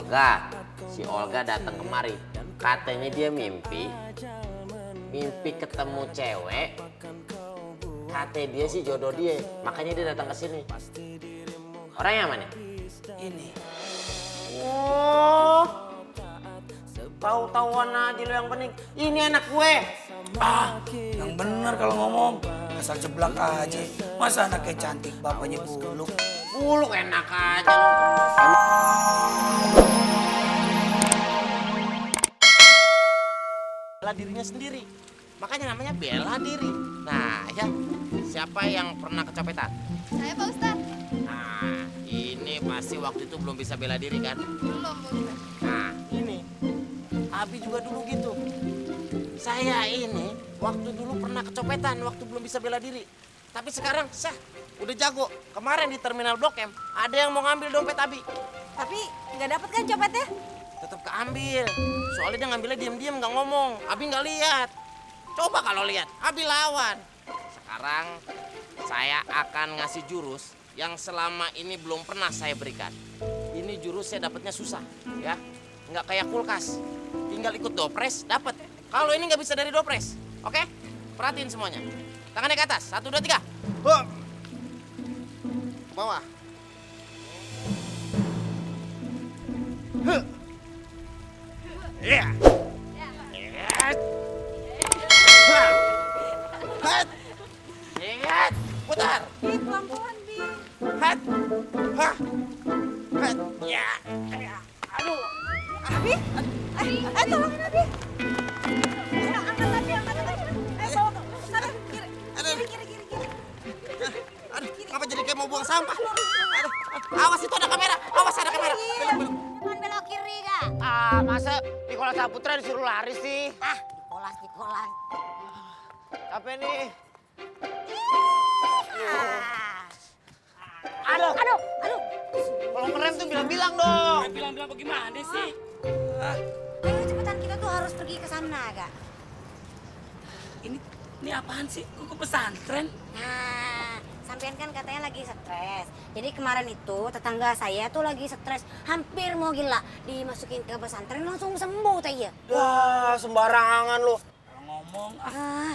Olga. Si Olga datang kemari. Katanya dia mimpi ketemu cewek. Katanya dia sih jodoh dia, makanya dia datang ke sini. Orangnya mana? Ini. Oh, tahu-tahuan aja lo yang pening. Ini anak gue. Yang bener kalau ngomong. Asal jeblak aja. Masa anaknya cantik, bapaknya buluk. Buluk enak aja lo. Bela dirinya sendiri. Makanya namanya bela diri. Nah, ya. Siapa yang pernah kecopetan? Saya Pak Ustadz. Nah, ini pasti waktu itu belum bisa bela diri kan? Belum Pak Ustadz. Nah, ini. Abi juga dulu gitu. Saya ini waktu dulu pernah kecopetan waktu belum bisa bela diri. Tapi sekarang, udah jago. Kemarin di terminal Blok M, ada yang mau ngambil dompet Abi. Tapi nggak dapat kan copetnya? Tetap keambil. Soalnya dia ngambilnya diam-diam nggak ngomong. Abi nggak lihat. Coba kalau lihat, Abi lawan. Sekarang saya akan ngasih jurus yang selama ini belum pernah saya berikan. Ini jurus saya dapatnya susah, ya. Nggak kayak kulkas. Tinggal ikut dopres, dapat. Kalau ini nggak bisa dari dopres, oke? Perhatiin semuanya. Tangannya ke atas, 1, 2, 3. Ke bawah. Iya. Hat. Ingat, putar. Pelan-pelan, Bi. Hat. Hah. Hat. Ya. Aduh. Abi? Tolongin Abi. Angkat Abi. Bawa ke sana. Kiri. Aduh, ngapa jadi kayak mau buang sampah? Aduh, awas itu ada kamera. Awas ada kamera. Jangan belok kiri, Kak. Masa Nikola Saputra disuruh lari sih? Nikolas. Capek nih. Aduh. Kalau ngerem tuh bilang-bilang dong. Bilang-bilang bagaimana sih? Ayo cepetan, kita tuh harus pergi ke sana, Kak. Ini apaan sih? Kok ke pesantren? Nah, sampean kan katanya lagi stres. Jadi kemarin itu tetangga saya tuh lagi stres, hampir mau gila. Dimasukin ke pesantren langsung sembuh teh ya. Wah, sembarangan lo. Kalau ngomong,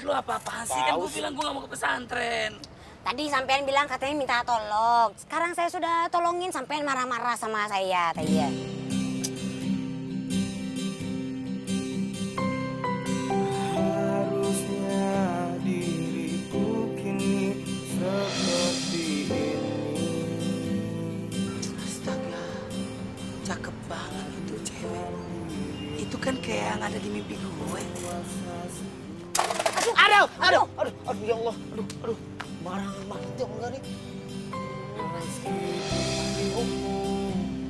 lu apa-apaan sih? Kan gue bilang gue gak mau ke pesantren. Tadi sampean bilang katanya minta tolong. Sekarang saya sudah tolongin, sampean marah-marah sama saya teh ya. Harusnya diriku kini seperti ini. Astaga, cakep banget itu cewek. Itu kan kayak yang ada di mimpi gue. Aduh, ya Allah. Aduh. Marah banget ya enggak nih.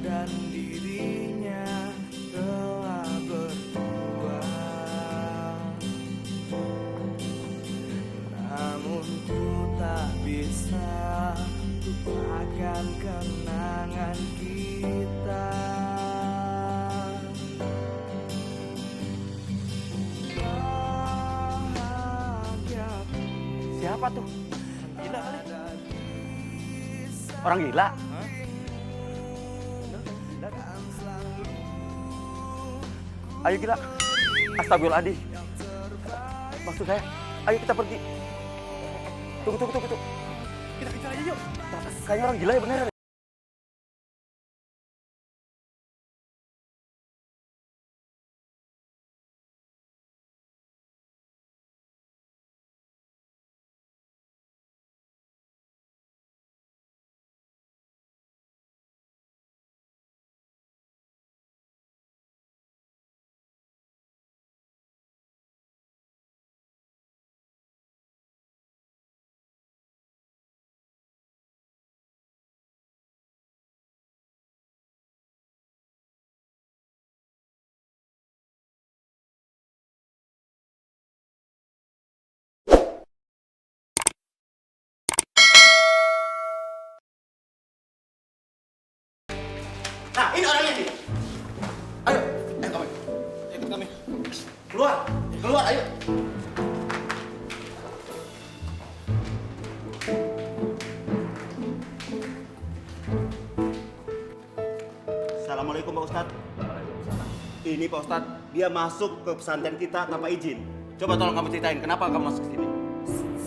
Dan dirinya telah berdua, namun ku tak bisa lupakan kenangan kita. Siapa tuh? Gila kali. Orang gila? Ayo kita. Astagfirullahaladzim. Maksud saya, ayo kita pergi. Tunggu. Kita kejar aja yuk. Kayaknya orang gila ya beneran. Nah, ini orangnya nih. Ayo, kami. Ikut kami. Keluar, ayo. Assalamualaikum. Assalamualaikum Pak Ustadz. Ini Pak Ustadz, dia masuk ke pesantren kita tanpa izin. Coba tolong kamu ceritain, kenapa kamu masuk ke sini?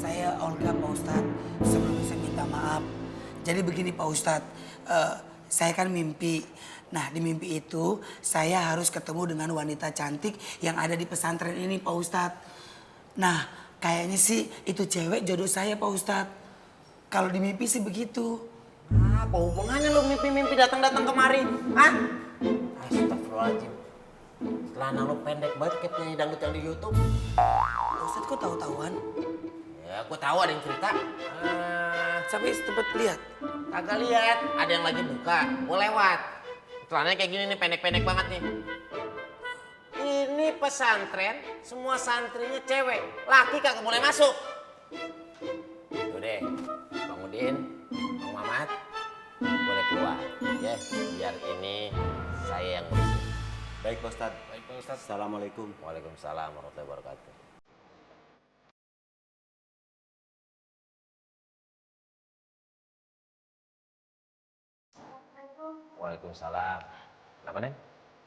Saya Olga Pak Ustadz. Sebelumnya saya minta maaf. Jadi begini Pak Ustadz, saya kan mimpi. Nah di mimpi itu saya harus ketemu dengan wanita cantik yang ada di pesantren ini Pak Ustadz. Nah kayaknya sih itu cewek jodoh saya Pak Ustadz. Kalau di mimpi sih begitu. Apa hubungannya lu mimpi-mimpi datang-datang kemari? Hah? Astagfirullahaladzim. Celana lu pendek banget kayak penyanyi dangdut yang di YouTube. Pak Ustadz kok tahu-tahuan? Ya, gua tahu ada yang cerita. Sampai tempat lihat. Kagak lihat, ada yang lagi buka. Gua lewat. Celananya kayak gini nih, pendek-pendek banget nih. Ini pesantren, semua santrinya cewek. Laki kagak boleh masuk. Tuh deh, Bang Udin, Bang Mamat, boleh keluar. Ya, biar ini saya yang ngurus. Baik Pak Ustadz. Assalamualaikum. Waalaikumsalam warahmatullahi wabarakatuh. Waalaikumsalam. Kenapa, Neng?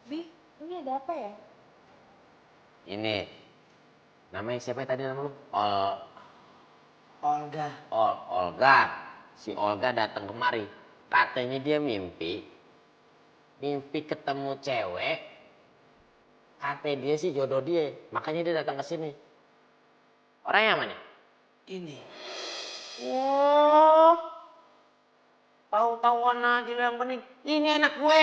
Bi, ini ada apa ya? Ini, namanya siapa tadi nama lu? Olga. Olga. Si Olga datang kemari. Katanya dia mimpi ketemu cewek. Katanya dia sih jodoh dia. Makanya dia datang ke sini. Orangnya mana? Ini. Wah, tahu-tahuan aja lu yang bening. Ini anak gue.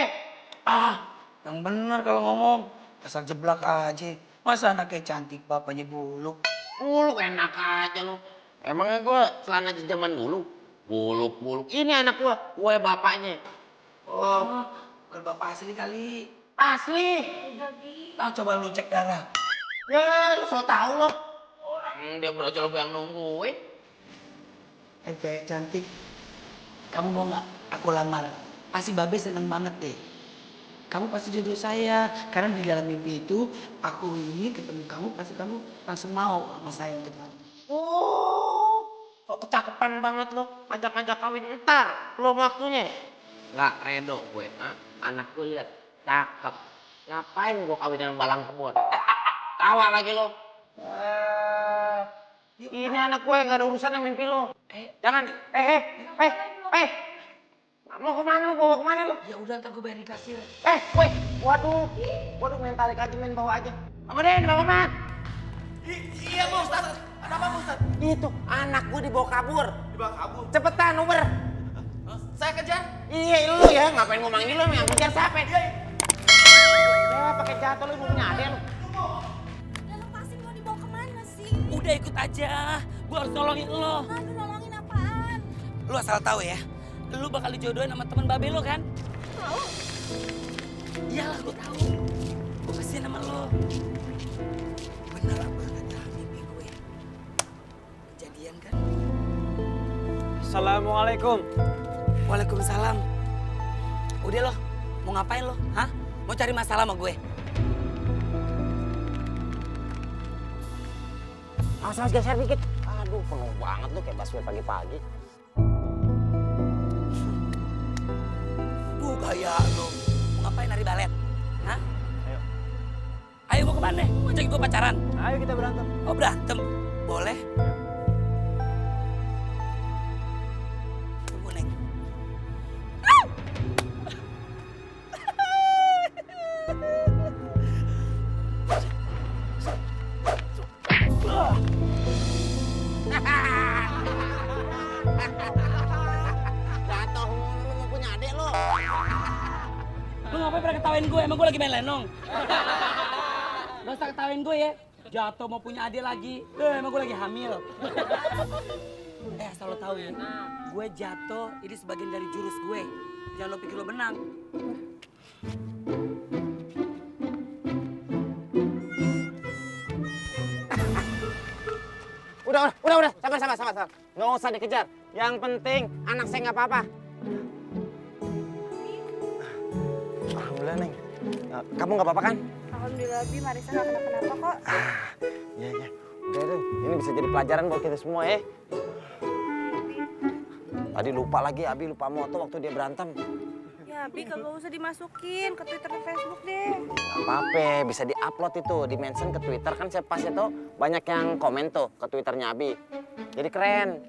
Yang benar kalau ngomong. Asal jeblak aja. Masa anaknya cantik bapaknya buluk. Buluk enak aja lu. Emangnya gue celana zaman dulu? Buluk. Ini anak gue bapaknya. Oh, bukan bapak asli kali. Asli. Nah, coba lu cek darah. Ya, lu so tau lo. Orang dia berocol yang nungguin. Cewek cantik. Kamu mau nggak aku lamar? Pasti Babe seneng banget deh. Kamu pasti jodoh saya. Karena di dalam mimpi itu, aku ini ketemu kamu, pasti kamu langsung mau sama saya untuk kamu. Oh, kok kecakepan banget lo. Ngajak-ngajak kawin ntar. Belum waktunya. Nggak redo gue. Anak gue lihat cakep. Ngapain gue kawin dengan balang kebun? Tawa lagi lo. Ini anak gue gak ada urusan sama mimpi lo. Jangan. Mau kemana lo? Bawa kemana lo? Ya udah, ntar gue bayar di kasir. Weh. Waduh, main tarik aja, main bawa aja. Sama Den, Bang Mamat. Iya Pak Ustadz. Ada apa Pak Ustadz? Itu, anak gue dibawa kabur. Dibawa kabur. Cepetan, Uber. Saya kejar. Iya, lu ya. Ngapain gue manggil lu? Yang kejar siapa? Ya, pakai jatuh lu punya adek lu. Udah lepasin, mau dibawa kemana sih? Udah ikut aja. Gue harus nolongin lo. Aduh, nolongin apaan? Lu asal tahu ya. Lu bakal dijodohin sama teman Babe lo kan? Tahu? Iyalah, gue tahu. Gue kasihan sama lo. Bener apa kata mimpi gue? Kejadian kan? Assalamualaikum. Waalaikumsalam. Udah lo, mau ngapain lo? Hah? Mau cari masalah sama gue? Awas geser dikit. Aduh, penuh banget lu kayak busway pagi-pagi. Gaya lo. Mau ngapain nari balet? Hah? Ayo mau kemana? Mau ajak gue pacaran? Ayo kita berantem. Oh berantem? Boleh. Tunggu Neng. Jatuh lu mau punya adek lu. Lu ngapain pernah ketawain gue? Emang gue lagi main lenong? Gak usah ketawain gue ya. Jatuh mau punya adik lagi. Emang gue lagi hamil. Asal lo tahu ya. Gue jatuh ini sebagian dari jurus gue. Jangan lo pikir lo menang. Udah. Sabar. Nggak usah dikejar. Yang penting anak saya nggak apa-apa. Alhamdulillah, Neng. Kamu nggak apa-apa kan? Alhamdulillah, Bi, Marisa nggak kenapa-napa kok. Iya. Udah deh, ini bisa jadi pelajaran buat kita semua ya. Tadi lupa lagi, Abi lupa moto waktu dia berantem. Ya Abi kagak usah dimasukin ke Twitter dan Facebook deh. Apa-apa, bisa di-upload itu, di-mention ke Twitter. Kan saya pas itu banyak yang komen tuh ke Twitternya Abi. Jadi keren.